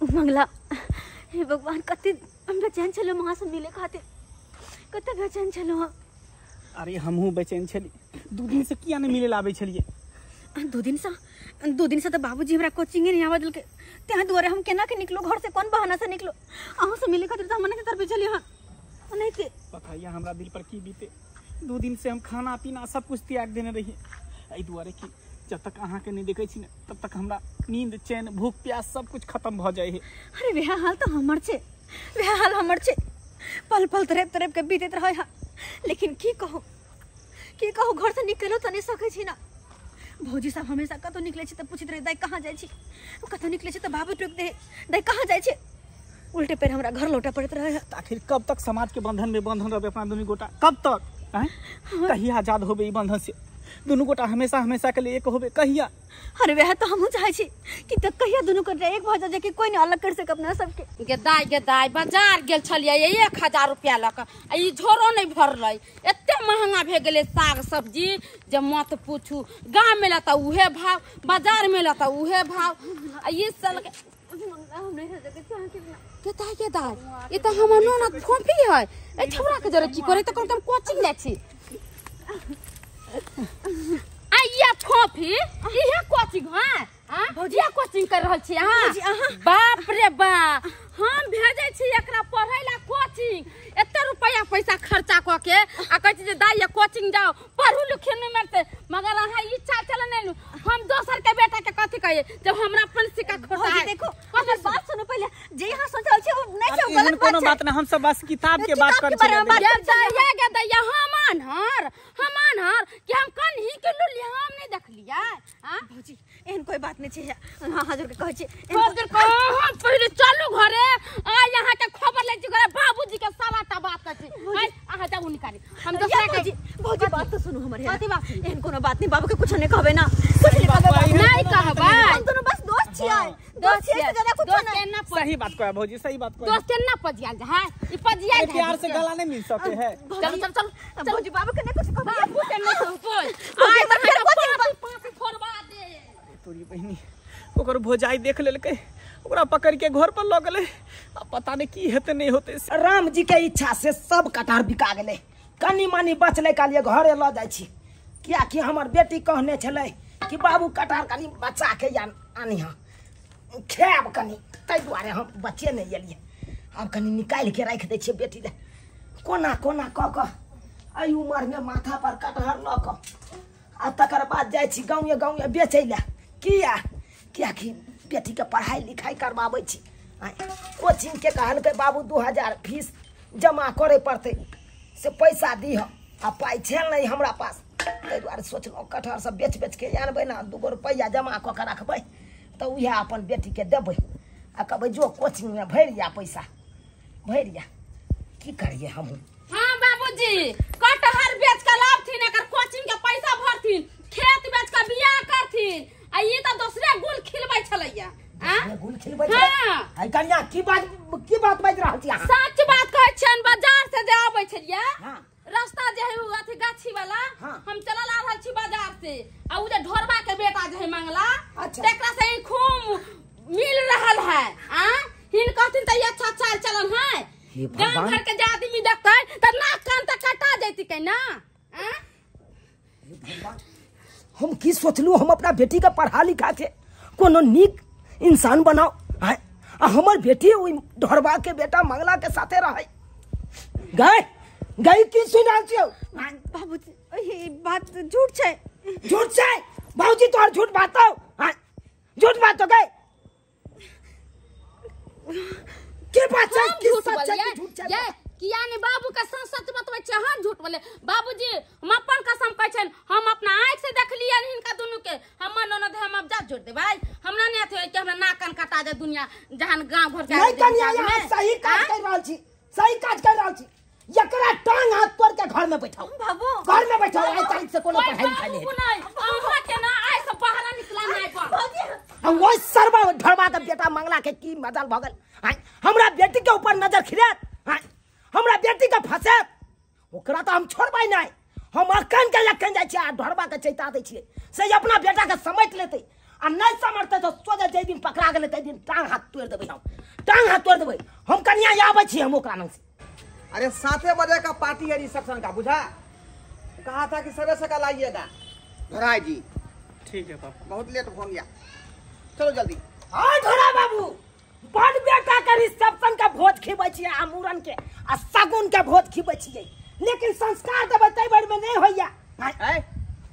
मंगला हे भगवान कते हम बेचैन छलहुँ वहाँ से मिले खातिर, कते बेचैन छलहुँ। अरे हमहूँ बेचैन छली, 2 दिन से किया नहीं मिले लाबै छलिए। 2 दिन से, 2 दिन से तो बाबूजी हमरा कोचिंगे नहीं आवा देलकै, तें दुआरे हम केना के निकलो घर से, कोन बहाना से निकलो। अहाँ से मिले खातिर तो हम नहीं तरबे छलिए। हां नहीं ते पता है हमरा दिल पर की बीते। 2 दिन से हम खाना पीना सब कुछ त्याग देने रहिए एहि दुआरे कि जब तक अहाँ के नहीं देखे छी ने तब तक हमरा नींद चैन भूख प्यास सब कुछ खत्म भ जाए है। अरे वह हाल तो हमर छे, वह हाल हमर छे, पल पल तड़प तड़प के बीतैत रहे हा। लेकिन की कहू, की कहू, घर से निकलो तो नहीं सकै छी ना। भौजी साहब हमेशा कतौ निकले छी तऽ पूछैत रहे दाइ कहाँ जाइ छी, कतौ निकले छी तऽ बाबू टोकि दे दाइ कहाँ जाइ छी, उल्टे पैर हमरा घर लौटा पड़ैत रहे। आखिर कब तक समाज के बंधन में बंधन रहबे अपना दुनू गोटा, कब तक हैं? कहिया आजाद होबे ई बंधन से? दुनू गोटा हमेशा हमेशा के लिए एक होबे कहिया? अरे वह तो हमहूँ चाहे छी कि त कहिया दुनू गोटा एक भऽ जाए कि कोई नहीं अलग कर सके अपना सबके। गे दाइ बाजार गेल छलियै 1000 रुपया लऽ कऽ, आ ई झोरो नहि भरलै, एते महंगा भए गेलै साग सब्जी जे मत पूछू। गाँव में लता उहे भाव, बाजार में लता उहे भाव। आ ई साल के के दाइ ई तऽ हमर ननद फोफी है, ए छौड़ा के जरे की करे तऽ कहलकै हम कोचिंग जाइ छी। आइया फोफी इहे कोचिंग है? हां भौजी कोचिंग कर रहल छी अहाँ? बाप रे बा, हम भेजै छी एकरा पढ़ै ला कोचिंग, एते रुपया पैसा खर्चा क के आ कहै छी जे दाइ ये कोचिंग जाओ पढ़ू लिखू नहि मरते, मगर अहाँ ई चाल चलन नहि। हम दोसर के बेटा के कथि कहिए जब हमरा अपन सिक्का खोटा है। देखो हमर बात सुनू पहिले, जे यहाँ सोच रहल छी ओ नहि छै, गलत बात कोनो बात नहि, हम सब बस किताब के बात कर छी। ये गे दैया हम आन्हर, हम आन्हर कि हम कन्ही के लुलिया हम नहि देखलियै। हां भौजी एहन कोई बात नहीं छै, हां हाजर के कहै छी हम पहिले चलू घरे, आ यहाँ के खबर ले छी घरे बाबूजी के साराटा बात कहै छी। अहाँ जाउ निकाली, हम दोसरा के। भौजी बात तो सुनू हमर, कथि बात? एहन कोनो बात नहीं, बाबू के कुछ नहीं कहबै ना, कुछ नहीं कहबै, नहीं कहबै, हम दोनों बस दोस्त छियै, दोस्त छियै से ज्यादा कुछ नहीं। सही बात कहै भौजी, सही बात कहै। दोस्त के ना पजियाल जा है, ई पजियाल प्यार से गला नहीं मिल सके है। चल चल चल भौजी बाबू के नहीं कुछ कहबै, बाबू के नहीं कहबै, आइ त फेर कोचिंग पांच फोड़वा दे। तोरी बहिनी ओकर भौजाई देख लेलकै, ओकरा पकड़ के घर पर लऽ गेलै, आ पता नहीं की हेतै नहीं होतै। राम जी के इच्छा से सब कटहर बिका गेलै, कनी मनी बचलै, कहलियै घरे लऽ जाइ छी, कियाकि हमर बेटी कहने छलै कि बाबू कटहर कनी बचा के आनिह खायब कनी, ताहि दुआरे हम बचे नहीं एलियै। आब कनी निकालि के राखि दै छियै बेटी लए, कोना कोना कऽ कऽ एहि उमरमे माथा पर कटहर लऽ कऽ आ तकर बाद जाइ छी गाँवे गाँवे बेचै लए। किया? कियाकि बेटीके पढ़ाइ लिखाइ करबाबै छी। कोचिंगके कहलकै बाबू 2000 फीस जमा करे पड़तै, से पैसा दीह, आ पाइ छल नहि हमरा पास, ताहि दुआरे सोचलहुँ कटहर सब बेच बेच के आनबै ने, 2 रुपैआ जमा कऽ के रखबै तऽ उएह अपन बेटीके देबै आ कहबै जो कोचिंगमे भरि जा पैसा भरि जा। की करियै हमहूँ? हाँ बाबूजी कटहर बेच के लाबथिन, एकर कोचिंग के पैसा भरथिन, खेत बेच के बियाह करथिन, आ ई तऽ दोसरे गुल खिलबै छलैया। हां गुल खिलबै छलै? हां। कन्या की बात बाजि रहल छी अहाँ? सच बात कहै छियन, बाजार से जे आबै छलियै, रास्ता जे है उ अथी गाछी वाला, हम चलल आ रहल छी बाजार से, आ उ जे ढोरबा के बेटा जे है मंगला, तेकरा से ही खूब मिल रहल है। आ हिन कहथिन त अच्छा चाल चलन है, गांव घर के जे आदमी देखतै त नाक कान त कटा जैती के ना। आ हम की सोचलू, हम अपना बेटी के पढ़ा लिखा के कोनो नीक इंसान बनाओ, आ हमर बेटी ओहि ढोरबा के बेटा मंगला के साथे रहे। गए गई की सुनि रहल छियौ? बाबूजी ई बात झूठ छै। झूठ छै? बाबूजी तोहर झूठ बात हौ, झूठ बात हो गए की बात छै? की सच छै की झूठ छै? किया ने बाबू के सच सच बतबै छै, हम झूठ बोले? बाबूजी हम अपन कसम कहै छनि, हम अपना आँखि से देखलियनि हिनका दुनू के, हमर ननद हम अब जा जोड़ देबै, हमरा नहि अथी कि हमरा नाक कान कटा जाय दुनिया जहन गाँव घर के। नहीं कन्या यहाँ सही काज कर रहल छी, सही काज कर रहल छी। एकरा टांग हाथ तोड़ के घर में बैठाओ बाबू, घर में बैठाओ, आइ तारीख से कोनो पढ़ाई लिखाई नहीं। अहाँ के ना आइ से बाहर निकला नहीं पर। आ वो सरबा ढोरबा के बेटा मंगला के की मजाल भऽ गेल, हमरा बेटी के ऊपर नजर खिरेत, हमरा बेटी के फंसेत, ओकरा तऽ हम छोड़बै नहि। हम अखन के अखन जाइ छियै आ ढोरबा के चैता दै छियै, से अपना बेटा के समेट लेतै। आ नहीं समरतै तो सोझे जाहि दिन पकड़ा गेलै ताहि दिन टांग हाथ तोड़ि देबै हम, टांग हाथ तोड़ि देबै हम। कनिया आबै छी हम ओकरा लग से। अरे 7 बजे का पार्टी है रिसेप्शन का, बुझा? कहा था कि सवेरे से कल आइएगा धोराई जी। ठीक है पापा, बहुत लेट हो गया, चलो जल्दी। हाँ धोरा बाबू, बड़ बेटा के रिसेप्शन का भोज खिबै छियै आ मूड़न के आ शगुन के भोज खिबै छियै, लेकिन संस्कार देबै तै बेर में नहीं होइया।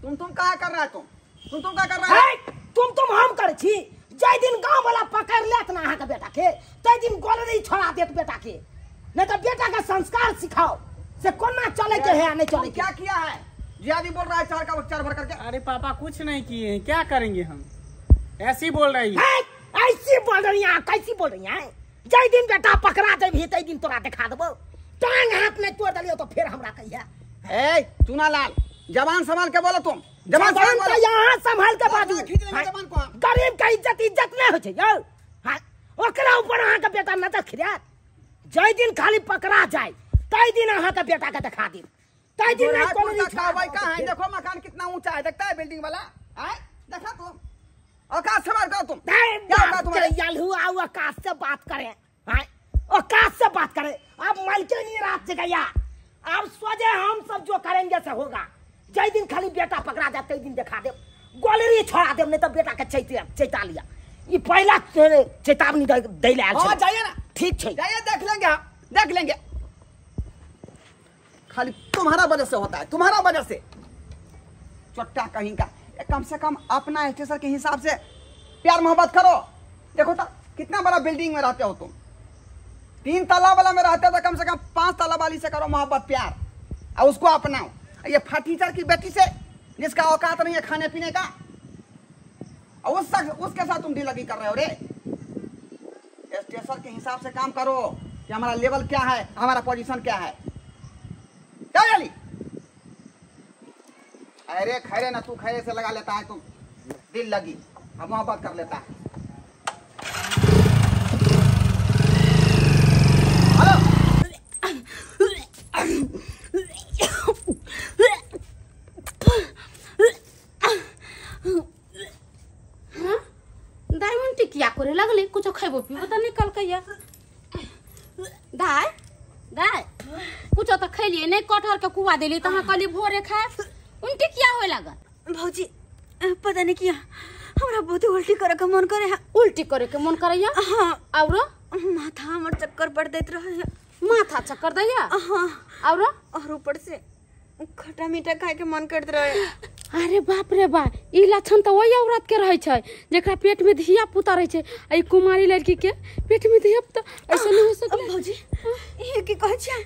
तुम तुम का कर रहा है? तुम का कर रहा है? तुम हम करै छी। जाहि दिन गांव वाला पकड़ लेत ना अहाँ के बेटा के, तै दिन गोलरी छोड़ा देत बेटा के। नहीं तो बेटा का संस्कार सिखाओ से कोना चले के है नहीं चले। क्या किया है जियादी बोल रहा है चार का चार भर करके। अरे पापा कुछ नहीं किए हैं, क्या करेंगे हम? ऐसी बोल रही है, ऐसी बोल रही है, कैसी बोल रही है? जाहि दिन बेटा पकड़ा जेबही तै दिन तोरा देखा देबो, टांग हाथ नहीं तोड़ देलियो तो फिर हमरा कहिया। ए चुना लाल, जबान संभाल के बोलो तुम, जबान संभाल यहाँ संभाल के बाजू। गरीब का इज्जत इज्जत नहीं हो छै यौ। हां ओकरा ऊपर अहाँ के बेटा नजर खिरात। जाहि दिन खाली पकड़ा जाए तै दिन अहाँ के बेटा के देखा देब, तै दिन नहीं कोनो नहीं छावे। कहां है देखो मकान कितना ऊंचा है, देखता है बिल्डिंग वाला? आए देखा तुम, औकात से बात करो तुम। क्या औकात तुम्हारे? यलहु आओ औकात से बात करें। हां औकात से बात करें। अब मालके नहीं रात जगैया, अब सोचे हम सब जो करेंगे से होगा। जाहि दिन खाली बेटा पकड़ा जाए तै दिन देखा देब, गोलरी छोड़ा देब, नहीं तो बेटा के चैता लिया। ई पहला चेतावनी दै ले आयल छै। हां जाइए ना, ठीक छै, जाइए, देख लेंगे हम, देख लेंगे। खाली तुम्हारा वजह से होता है, तुम्हारा वजह से चट्टा कहीं का। कम से कम अपना स्टेशन के हिसाब से प्यार मोहब्बत करो। देखो तो कितना बड़ा बिल्डिंग में रहते हो तुम, 3 ताला वाला में रहते हो तो कम से कम 5 ताला वाली से करो मोहब्बत प्यार और उसको अपनाओ। ये फटीचर की बेटी से जिसका औकात नहीं है खाने पीने का, और उसके साथ तुम दिल लगी कर रहे हो रे। स्टेशन के हिसाब से काम करो कि हमारा लेवल क्या है, हमारा पोजीशन क्या है। क्या जाली? अरे खैरे ना, तू खैरे से लगा लेता है, तुम दिल लगी अब मोहब्बत कर लेता है। हेलो दाई उल्टी किया करे लगले, कुछ खेबो पीबो त निकल कहिया। दाई दाई कुछ त खैलिए नहीं, कटहर के कुआ देली त अहाँ कहली भोरे खाए, उल्टी किया होए लागल? भौजी पता नहीं किया हमरा बहुत उल्टी करे के मन करे है। उल्टी करे के मन करैया? हां। औरो माथा हमर चक्कर पड़ देत रहे। माथा चक्कर दैया? हां। औरो और ऊपर से खट्टा मीठा खाए के मन करत रहे। अरे बाप रे बा, ई लक्षण त ओहि औरत के रहै छै जेकरा पेट में धिया पुता रहै छै। आ ई कुमारी लड़की के पेट में धिया पुता ऐसे नहीं हो सकले। भौजी ई की कहै छै,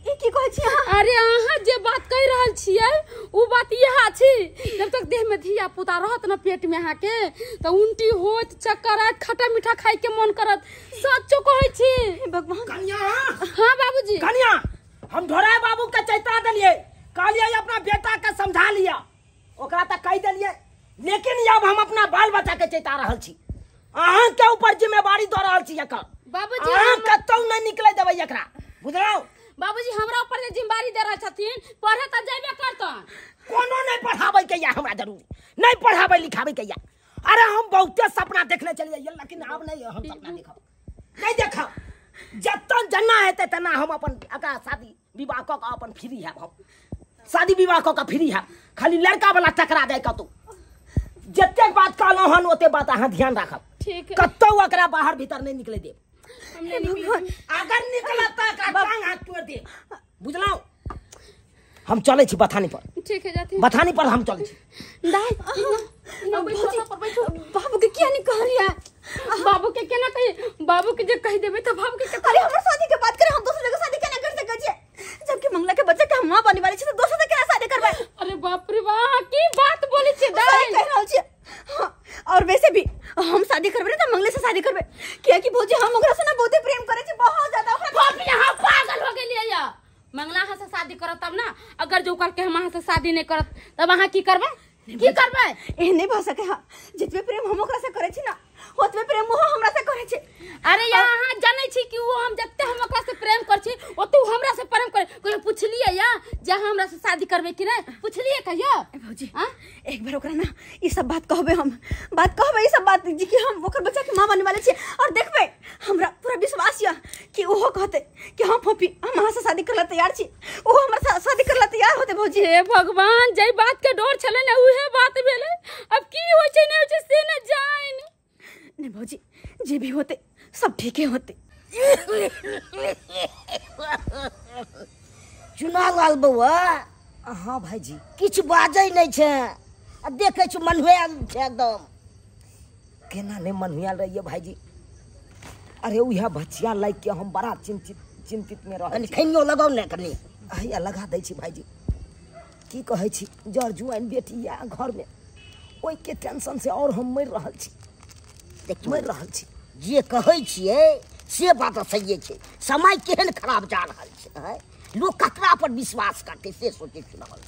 ई की कहै छी अहाँ? अरे अहाँ जे बात कहि रहल छियै उ बात इएह छी, जब तक देह में धिया पुता रहत न पेट में अहाँ के त उल्टी होत, चक्कर आयत, खट्टा मीठा खाए के मन करत। सच्चो कहै छी। भगवान। कनिया। हां बाबूजी। कनिया हम ढोराय बाबू के चैता देलियै, कहलियै अपना बेटा के समझा लिया, ओकरा त कहि देलियै, लेकिन अब हम अपना बाल बच्चा के चैता रहल छी। अहाँ के ऊपर जिम्मेवारी दऽ रहल छी एकर। बाबूजी अहाँ कतौ नहि निकलै देबै एकरा, बुझलहुँ? बाबूजी हमरा ऊपर जे जिम्मेवारी दे रहल छथिन, पढ़े त जेबे करतन। कोनो नहीं पढ़ाबै के या हमरा जरूरी नहीं, पढ़ाबै लिखाबै के या। अरे हम बहुते सपना देखने चलिए, लेकिन अब नहीं हम सपना देखब, नहीं देखब। जतन जना हेतै तना हम अपन एकरा शादी विवाह कऽ के अपन फ्री हैब, हम शादी विवाह कऽ के फ्री हैब। खाली लड़का वाला टकरा जाय कतौ। जतेक बात कहलहुँ हन ओते बात अहाँ ध्यान राखब, ठीक? कतौ एकरा बाहर भीतर नहीं निकले देब। अगर निकलत त एकरा टांग हाथ तोड़ देब, बुझलहुँ? हम चलै छी बथानी पर। ठीक है जाते। बथानी पर हम चलै छी। दाई ना बैठो पर बैठो। बाबू के किया नहीं कहलियै? बाबू के केना कही? बाबू के जे कहि देबै त बाबू के अरे हमर शादी के बात करे, हम दोसर जगह शादी केना कर सकै छियै? जबकि मंगला के बच्चा के हम मां बने वाली छी त दोसर जगह केना शादी करबै? अरे बाप रे बा, की बात बोलै छियै दाई? कहि रहल छियै। हां और वैसे भी हम शादी करबै त मंगले से शादी करबै, कियाकि भौजी हम ओकरा से ना बहुते प्रेम करै छी, बहुत ज्यादा। ओकरा बाप रे, अहाँ पागल हो गेलियै या। मंगला अहाँ से शादी करत तब ना, अगर जो कल के हम अहाँ से शादी नहीं करत तब अहाँ की करबै? की करबै? एहन नहीं भऽ सकै। हां जितबे प्रेम हम ओकरा से करै छी ना ओतबे प्रेम ओहो हमरा से करै छै। अरे अहाँ जानै छी कि वो हम जते हम ओकरा से प्रेम कर छी ओते उ हमरा से प्रेम करे। कहियो पुछलियै या जे अहाँ हमरा से शादी करबै कि नहीं? पुछलियै कहियो? भौजी एक बार ओकरा ना ई सब बात कहबै, हम बात कहबै ई सब बात जी कि हम ओकर बच्चा के मां बने वाले छी। और देखबै हमरा पूरा विश्वास या कि ओहो कहते कि हम फोफी हम अहाँ से शादी करला तैयार छी, ओहो हमरा शादी करला तैयार होते। भौजी हे भगवान, जै बात के डर छलै ने उहे बात भेलै। अब की होइ छै नै होइ छै से ने जान। नहीं भौजी जे भी होते सब ठीके होते। चुनालाल बउआ। हाँ भाईजी। किछु बाजै नहीं छै आ देखै छी मनहुआयल छै एकदम। केना नहीं मनहुआयल रहिए भाईजी? अरे उहे बच्चिया लाइक के हम बड़ा चिंतित चिंतित में रहै। कनि खैनियो लगाउ ने कनि। हैया लगा दै छी भाईजी। की कहै छी, जर जुआन बेटी या घर में ओहि के टेंशन से और हम मरि रहल छी, मरि रहल छी। जे कहै छियै से बात सहिए छै। समय केहन खराब जा रहल छै, लोग ककरा पर विश्वास करतै से सोचै रहल।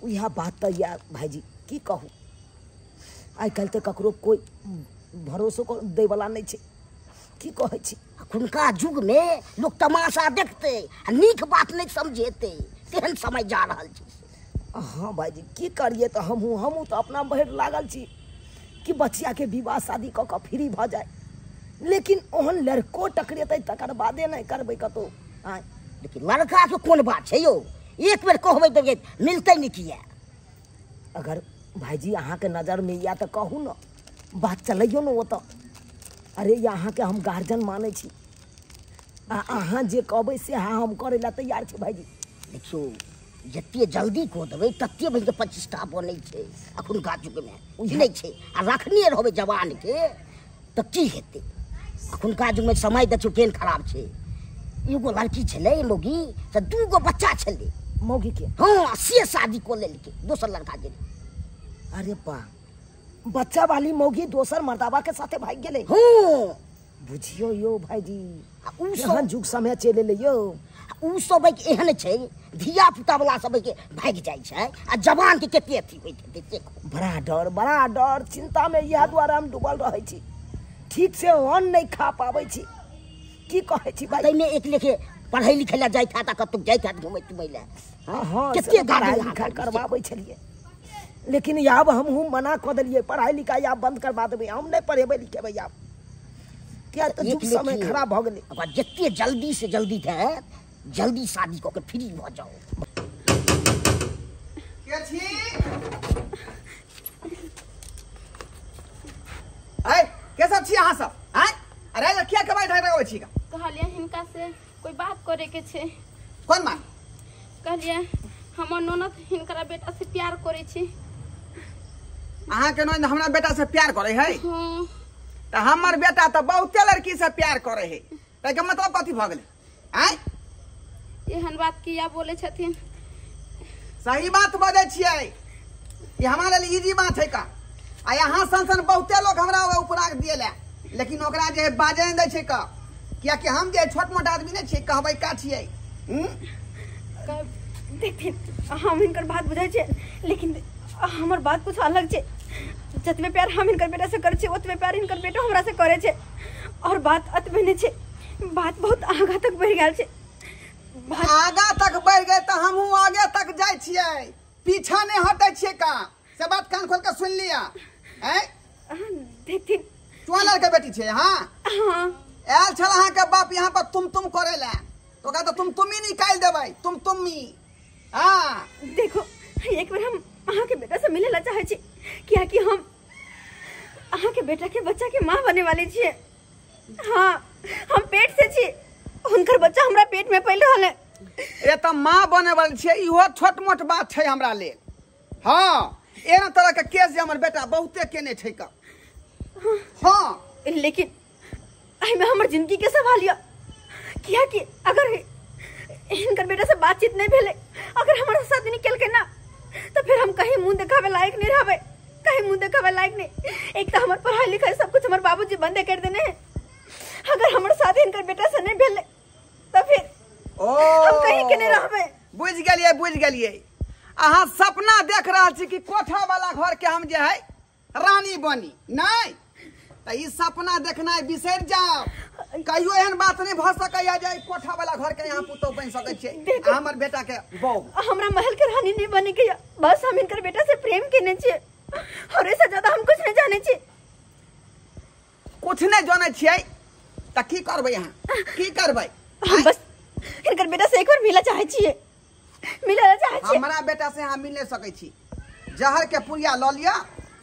उएह बात तऽ यऽ भाईजी, की कहू, आइ काल्हि तऽ ककरो कोइ भरोसो दैवला नहि छै। की कहै छी, अखुनका युगमे लोग तमाशा देखतै आ नीक बात नहि समझेतै, तेहन समय जा रहल छै। हाँ भाईजी की करिए, तऽ हमहूँ तऽ अपना भरि लागल छी कि बच्चियाके विवाह शादी कऽ कऽ फ्री भऽ जाय, लेकिन ओहन लड़को टकरेतै तकर बादे नहि करबै कतहु। आँय देखियौ लड़काके कोन बात छै यौ, एक बेर कहबै तऽ मिलतै नहि किया। अगर भाईजी अहाँके नजरमे यऽ तऽ कहू ने, बात चलैयौ ने ओतऽ। अरे अहाँके हम गार्जियन मानै छी आ अहाँ जे कहबै से हम करै लए तैयार छी भाईजी। देखियौ जते जल्दी कऽ देबै तते बहिनके प्रतिष्ठा बनै छै अखुनका युगमे, नहि छै। आ रखने रहबै जवानके तऽ की हेतै? अखुनका युगमे समय देखियौ केहन खराब छै। एगो लड़की छलै मौगी, से दूगो बच्चा छलै मौगीके। हाँ, से शादी कऽ लेलकै दोसर लड़का के। अरे बा, बच्चा वाली मौगी दोसर मर्दाबा के साथे भागि गेलै। हाँ बुझियौ यौ भाईजी, उ सब जुग समय चलि एलै यौ। उ सब एहन छै धिया पुता वाला सब के भागि जाइ छै आ जवान के कते अथी होइत हेतै से। बड़ा डर, बड़ा डर, चिंता में इएह दुआरे हम डूबल रहै छी, ठीक से अन्न नहि खा पाबै छी। की कहै छी भाई? ताहिमे एक लेखे पढ़ै लिखै लए जाइत हैत आ कतहु जाइत हैत घुमै तुमै लए। हाँ कते पढ़ाइ लिखाइ करबाबै छलियै, लेकिन आब हमहूँ मना कऽ देलियै, पढ़ाइ लिखाइ आब बंद करबा देबै, हम नहि पढ़ेबै लिखेबै आब, किया तऽ जुग समय खराब भऽ गेलै। ओकरा जते जल्दी से जल्दी हैत जल्दी शादी कऽ के फ्री भऽ जाउ। के छी? ऐ के सब छी अहाँ सब? आँय अरे किया कमाइ ढाइ रहल छी? कहलियै हिनका से कोई बात करे के छै। कोन बात? कहलियै हमर ननद हिनकरा बेटा से प्यार करे छी। अहाँ के ननद हमरा बेटा से प्यार करे है? हां। तऽ हमर बेटा तऽ बहुते लड़की से प्यार करे है, ताहिके मतलब कथी भऽ गेलै? आँय एहन बात किया बोले छथिन? सही बात बजै छियै, ई हमरा लेल इजी बात है का। आ यहाँ सन सन बहुते लोग हमरा उपराग दिएला, लेकिन ओकरा जे बाजै नहि दै छै का, कियाकि हम जे छोट मोट आदमी नहि छियै, कहबै का छियै। देखथिन हम हिनकर बात बुझै छियै, लेकिन हमर बात कुछ अलग छै। जतबे प्यार हम हिनकर बेटा से करै छियै ओतबे प्यार हिनकर बेटो हमरा से करै छै, और बात अतबे नहि छै, बात बहुत आगाँ तक बढ़ि गेल छै। आगाँ तक बढ़ि गेल तऽ हमहूँ आगे तक जाइ छियै, पीछा नहि हटै छियै का, से बात कान खोल के सुन लिअ। आँय देखथिन चुआलाल के बेटी छै। हाँ हाँ आयल छल अहाँके बाप यहाँ पर तुम तुम करे ला, तो ओकरा तऽ तुम तुमी निकालि देबै, तुम तुमी। हाँ देखो एक बेर हम अहाँके बेटा से मिले ला चाहै छी, कियाकि हम अहाँके बेटा के बच्चा के माँ बने वाली छियै। हाँ हम पेट से छी, हुनकर बच्चा हमरा पेट में पलि रहल है। ए तऽ माँ बने वाली छियै, इहो छोट मोट बात छै हमरा लेल। हाँ एहन तरह के केस जे हमर बेटा बहुते केने छै का। हाँ लेकिन एहिमे हमर जिंदगी के सवाल यऽ, कियाकि अगर हिनकर बेटा से बातचीत नहीं भेलै, अगर हमरा शादी नहीं केलकै ना, तो फिर हम कहीं मुँह देखावे लायक नहीं रहबै, कहीं मुँह देखावे लायक नहीं। एक तो हमर पढ़ाई लिखाई सब कुछ हमर बाबूजी बंदे कर देने हैं, अगर हमर शादी हिनकर बेटा से नहीं भेलै तो फिर ओ हम कहीं के नहीं रहबै। बुझि गेलियै, बुझि गेलियै। अहाँ सपना देख रहल छी कि कोठा वाला घर के हम जे है रानी बनी, नहीं तऽ ई सपना देखनाइ बिसरि जाउ। कहियो एहन बात नहीं भ सकैया जे कोठा वाला घर के यहाँ पुतोह बन सकै छै, हमर बेटा के बहू। हमरा महल के रानी नहीं बने के, बस हम इनकर बेटा से प्रेम केने छियै और ऐसा ज्यादा हम कुछ नहीं जाने छियै। कुछ नहीं जाने छियै त की करबै अहाँ, की करबै? हम बस इनकर बेटा से एक बार मिला चाहे छियै, मिला चाहे छियै। हमरा बेटा से अहाँ मिल नहीं सकै छी। जहर के पुड़िया ल लिअ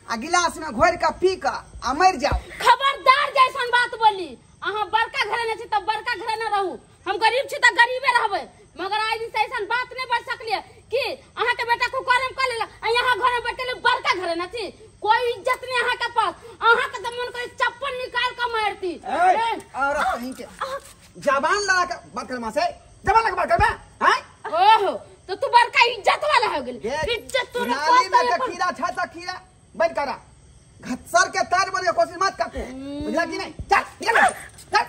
आ गिलास में घोरि के पी के आ मरि जाओ। खबरदार जैसन बात बोली, अहाँ बड़का घराना छी त बड़का घराना रहू, हम गरीब छी त गरीबे रहबै, मगर आइ दिन से ऐसन बात नहीं बढ़ सकलिए कि अहाँ के बेटा को करम कर लेला आ यहाँ घर में बैठल बड़का घराना छी, कोई इज्जत नहीं अहाँ के पास। अहाँ के त मन करे चप्पल निकाल के मारती। और कहीं के जबान लगा के बात कर मां से, जबान लगा के बात करबे हैं? ओहो तो तू बड़का इज्जत वाला हो गेल। इज्जत तोरा नाली में के कीड़ा छ त कीड़ा बन करा सर के तार बने के कोशिश मत कर तू, बुझला कि नहीं? चल निकल चल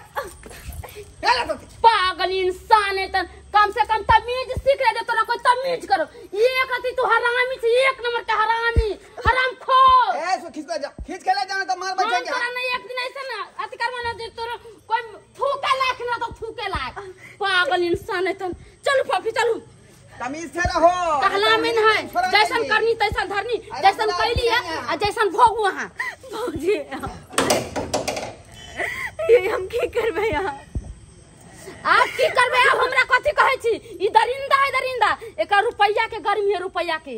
चल। पागल इंसान है त कम से कम तमीज सीख ले, तोरा कोई तमीज करो। एक रति तू हरामी छी, एक नंबर के हरामी, हरामखोर। ए सो खींच के जा, खींच के ले जाना तो मार बैठेंगे। तोरा नहीं एक दिन ऐसे ना अति करवा ना जे तोरा कोई थूके लायक ना तो थूके लायक। पागल इंसान है त। चलू फफी चलू, तमीज से रहो। कहला में है जैसन करनी तैसन धरनी, जैसन कैली है आ जैसन भोगू अहाँ। भौजी ये हम की करबै यहाँ? आप की करबै? आप हमरा कथी कहै छी? ई दरिंदा है दरिंदा, एकर रुपैया के गर्मी है, रुपैया के।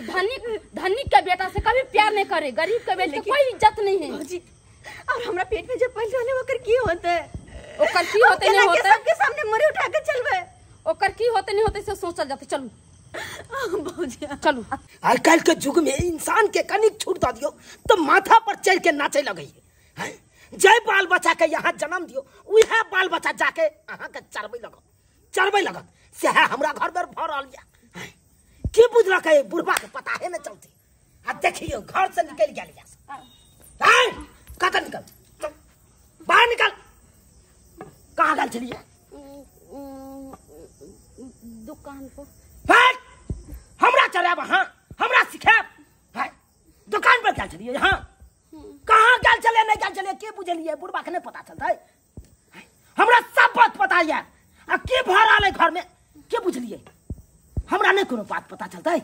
धनिक धनिक के बेटा से कभी प्यार नहीं करे, गरीब के बेटे के कोई इज्जत नहीं है। भौजी और हमरा पेट में जब पल जाने ओकर की होते, ओकर की होते नहीं होते, सबके सामने मुरी उठा के चलबै, ओकर की होते नहीं होते से सोचल जाते। चलू भौजी चलू। आइ काल्हि के युग में इंसान के कनिक छूट दऽ दियौ तो माथा पर चढ़ के नाचे लगै है। जय बाल बच्चा के यहाँ जन्म दियो उहे बाल बच्चा जाके अहाँ के चरबै लगत, चरबै लगत। सएह हमरा घर में भऽ रहल यऽ। की बुझलक है बुढ़बा के पता है नहीं चलती। आ देखियो घर से निकलि गेल यऽ। कतऽ निकल, बाहर निकल। कहाँ गेल छलियै? दुकान पर। हमरा चलायब अहाँ, हमरा सिखायब? दुकान पर गेल छलियै अहाँ? कहाँ गेल छलियै नहीं गेल छलियै के बुझलियै? बुढ़बा के नहीं पता चलतै। हमरा सब बात पता यऽ। आ के भऽ रहल है घर में के बुझलियै? हमरा नहीं कोनो बात पता चलतै।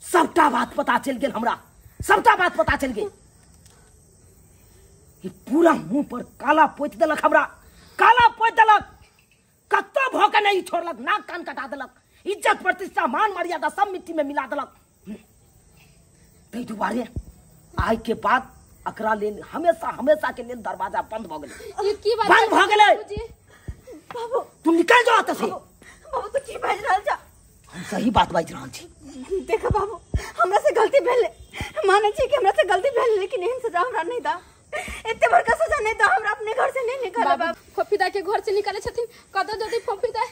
सबटा बात पता चलि गेल हमरा, सबटा बात पता चलि गेल। ई पूरा मुंह पर काला पोति देलक हमरा, काला पोति देलक। कतौ भऽ के नहीं छोड़लक, नाक कान कटा देलक, इज्जत प्रतिष्ठा मान मर्यादा सब मिट्टी में मिला देलक। ताहि दुआरे आइ के बाद एकरा लेल हमेशा हमेशा के लेल दरवाजा बंद भऽ गेलै। की बात बंद भऽ गेलै? बाबू तू निकल जाओ एतऽ से। बाबू तू की बाजि रहल छह? हम सही बात बाजि रहल छी। देखो बाबू हमरा से गलती भेलै, मानै छी कि हमरा से गलती भेलै, लेकिन एहन सजा हमरा नहीं दा, एते बड़का सजा नहीं दा, हमरा अपने घर से नहीं निकाल। बाबू फफी दाई के घर से निकाले छथिन, कतऽ जतै फफी दाई?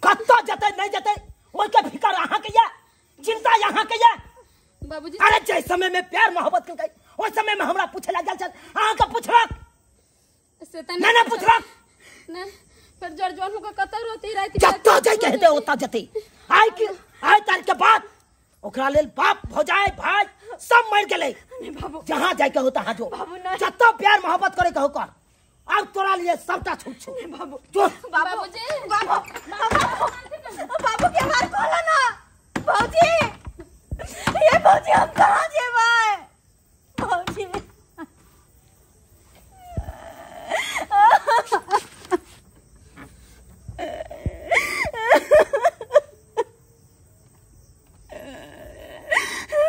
कतऽ जतै नहीं जतै ओइके फिकर अहाँ के यऽ, चिंता अहाँ के यऽ। बाबूजी अरे जै समय में प्यार मोहब्बत केलकै ओहि समय में हमरा पूछे लग गेल छल, अहाँ के पुछलक से त नहीं? नहीं पुछलक नहीं। फिर जर जवान होकर कतऽ रहती राति? जतऽ जाइके हेतै ओतऽ जतै। आइ के आइ तारीख के बाद ओकरा लेल बाप भौजाई भाई सब मरि गेलै। बाबू जहाँ जाइके हो तहाँ जो, बाबू नहीं। जतऽ प्यार मोहब्बत करे के हो कर। अब तोरा लिए सबटा छूट छौ। बाबू जो बाबूजी बाबू बाबू के मार खोला ना भौजी, ये भौजी हम कहाँ जेबै भौजी?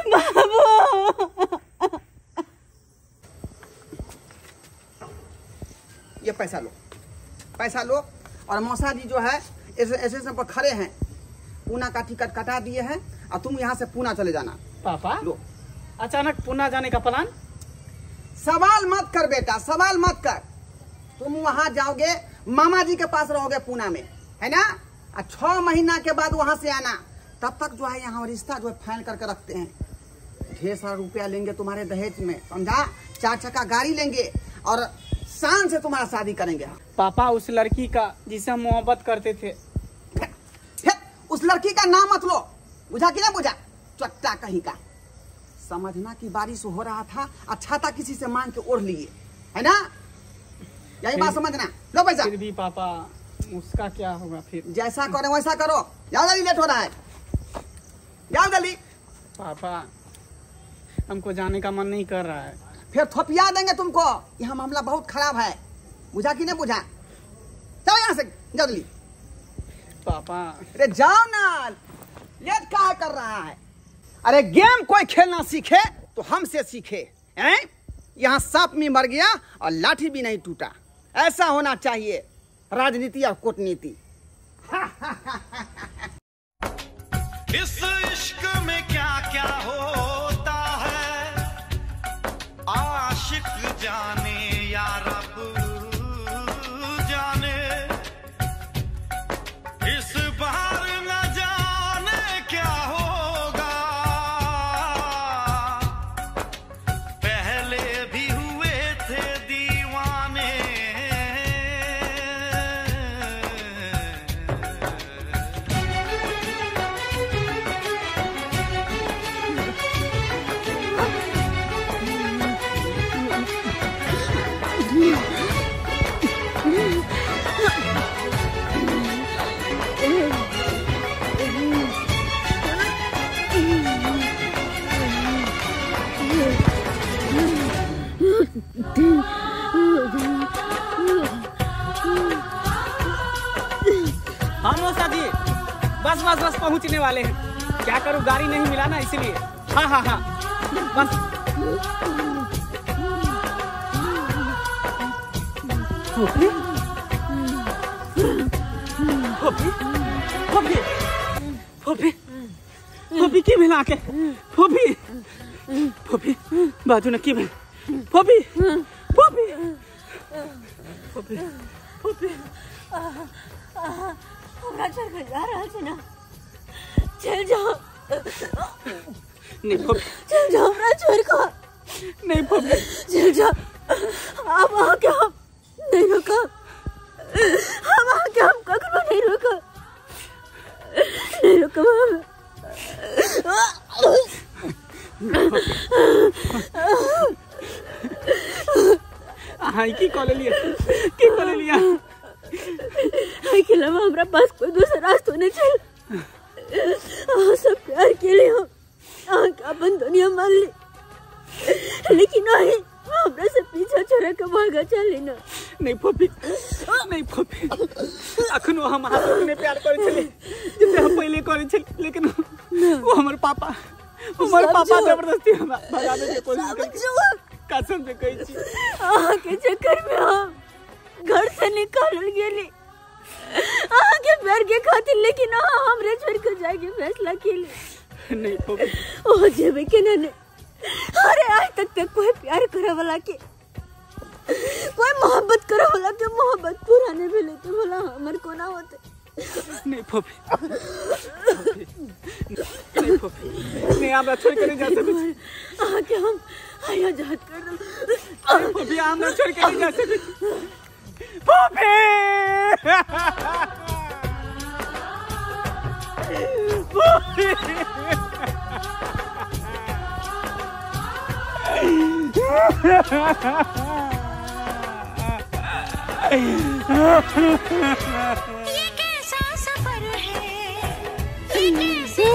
बाबू ये पैसा लो, पैसा लो। और मौसा जी जो है स्टेशन पर खड़े हैं, पूना का टिकट कटा दिए हैं और तुम यहाँ से पूना चले जाना। पापा लो। अचानक पूना जाने का प्लान? सवाल मत कर बेटा, सवाल मत कर। तुम वहाँ जाओगे, मामा जी के पास रहोगे पूना में, है ना? और 6 महीना के बाद वहाँ से आना। तब तक जो है यहाँ रिश्ता जो है फाइनल करके रखते हैं। ढेर सारा रुपया लेंगे तुम्हारे दहेज में, समझा? 4 चक्का गाड़ी लेंगे और शान से तुम्हारा शादी करेंगे। पापा उस लड़की का जिसे हम मोहब्बत करते थे, उस लड़की का नाम मत लो, बुझा कि ना बुझा? चट्टा कहीं का। समझना कि बारिश हो रहा था, अच्छा था किसी से मांग के ओढ़ लिए, है ना? यही बात समझना। लो पैसा। फिर भी पापा उसका क्या होगा फिर? जैसा करो वैसा करो, जाओ जल्दी, लेट हो रहा है, जाओ जल्दी। पापा हमको जाने का मन नहीं कर रहा है। फिर थोपिया देंगे तुमको, यहाँ मामला बहुत खराब है, बुझा कि नहीं बुझा? चलो यहाँ से, जाओ जल्दी। पापा अरे जाओ ना, लेट काहे कर रहा है? अरे गेम कोई खेलना सीखे तो हमसे सीखे, हैं? यहाँ सांप भी मर गया और लाठी भी नहीं टूटा, ऐसा होना चाहिए राजनीति और कूटनीति। इस इश्क में क्या क्या होता है, आशिक जाने या रब जाने, इस बार न जाने क्या होगा, पहले भी हुए थे दीवाने। हाँ मौसा जी, बस बस बस पहुंचने वाले हैं। क्या करूँ, गाड़ी नहीं मिला ना इसलिए। हाँ हाँ हाँ बस। फोफी फोफी फोफी फोफी फोफी की भेल आके? फोफी फोफी बाजू न की भेल? फोफी फोफी फोफी फोफी हमरा छोड़ के जा रहल छी ना, चल जाओ। नहीं फोफी चल जाओ, हमरा छोड़ के। नहीं फोफी चल जाओ, अब आके हम नहीं रोकब, हम आके हम कखनो नहीं रोकब, नहीं रोकब हम। अहाँ की कऽ लेलियै, की कऽ लेलियै? एहिके अलावा हमरा पास कोई दूसरा रास्ता नहीं छल। अहाँ सब प्यार के लिए हम अहाँके अपन दुनिया मान ली, लेकिन अहीं हमरा से पीछा छोड़ के भागा चली ना। नहीं फोफी, नहीं फोफी, अखनो हम अहाँ से उतने प्यार करै छलियै जते हम पहिले करै छलियै, लेकिन वो हमर पापा, हमर पापा जबरदस्ती हमरा भगाबै के कोशिश केलकै। कसम से कहै छी, अहाँके चक्कर में हम घर से निकालल गेली अहाँके प्यार के खातिर, लेकिन अहाँ हमरे छोड़ के जाय के फैसला केली। नहीं फोफी ओ जेबे केना नहीं। अरे आज तक तक कोई प्यार करे वाला के, कोई मोहब्बत करे वाला के मोहब्बत पूरा नहीं भेलै तो भला हमर कोना होते। नहीं फोफी, नहीं फोफी, नहीं हमरा छोड़ के नहीं जा सकै छी। अहाँके हम आजाद कर देब। नहीं फोफी, हमरा छोड़ के नहीं जा सकै छी। फोफी फोफी ये कैसा सफर है, ये कैसी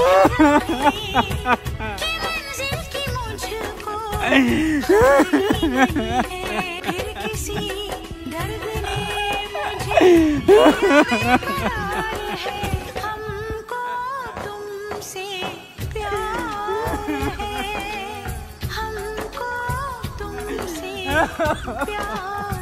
कि मंजिल की मुझको नहीं है, फिर किसी दर्द ने मुझे करार है, हमको तुमसे प्यार है, हमको तुमसे प्यार।